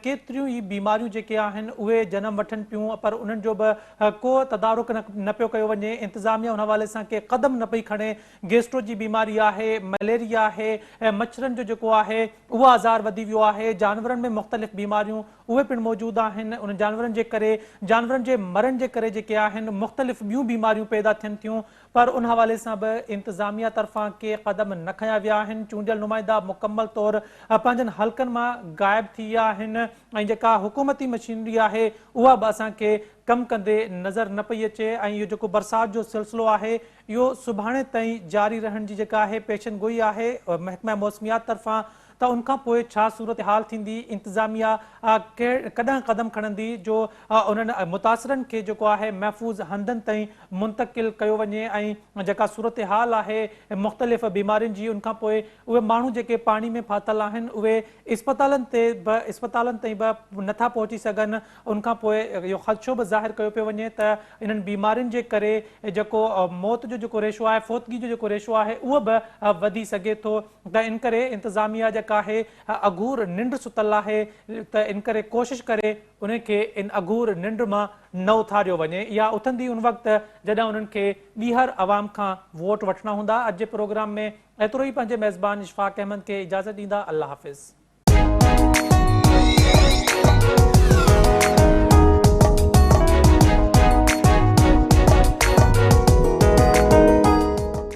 ڪيتريون ئي بيماريون جيڪي آهن اهي جنم وٺن پيون پر انهن جو به ڪو تدارڪ نه پيو ڪيو وڃي انتظاميا ان حوالي سان ڪي قدم نه پئي کڻي گيسٽرو جي بيماري آهي، مليريا آهي ۽ مڇرن جو جيڪو آهي اهو آزار وڌي ويو آهي، جانورن ۾ مختلف بيماريون اهي پڻ موجود آهن، انهن جانورن جي ڪري جانورن جي مرڻ جي ڪري جيڪي آهن مختلف ٻيون بيماريون پيدا ٿين ٿيون پر ان حوالي سان به انتظاميا طرفان ڪي قدم نه کنيا ويا آهن، چونڊيل نمائندا مڪمل طور پنهنجن حلقن مان غائب ٿي ويا آهن ۽ جيڪا حڪومتي مشينري آهي اها به اسان کي ڪم ڪندي نظر نه پئي اچي ۽ اهو جيڪو برسات جو سلسلو آهي اهو سڀاڻي تائين جاري رهڻ جي جيڪا آهي پيشن گوئي آهي محڪمه موسميات طرفان ته ان کان پوء ڇا صورتحال ٿيندي انتظاميا ڪڏهن قدم کڻندي جو انهن متاثرن کي جيڪو آهي محفوظ هنڌن تائين منتقل ڪيو وڃي ۽ جيڪا صورتحال آهي مختلف بيمارين جي ان کان پوء اهي ماڻهو جيڪي پاڻي ۾ ڦاٿل آهن اهي اسپتالن تي به اسپتالن تائين به نٿا پهچي سگهن ان کان پوء اهو خدشو به ظاهر ڪيو پيو وڃي ته انهن بيمارين جي ڪري جيڪو موت جو جيڪو ريشو آهي فوتگي جو جيڪو ريشو آهي اهو به وڌي سگهي ٿو ته ان ڪري انتظاميا جيڪا. پبلڪ آهي اگهور ننڊ ستل آهي ته انڪري ڪوشش ڪري انهن کي ان اگهور ننڊ مان نه اٿاريو وڃي. اها اٿندي ان وقت جڏهن انهن کي ٻيهر عوام کان ووٽ وٺڻا هوندا. اڄ جي پروگرام ۾ ايترو ئي پنهنجي ميزبان اشفاق احمد کي اجازت ڏيندا. الله حافظ.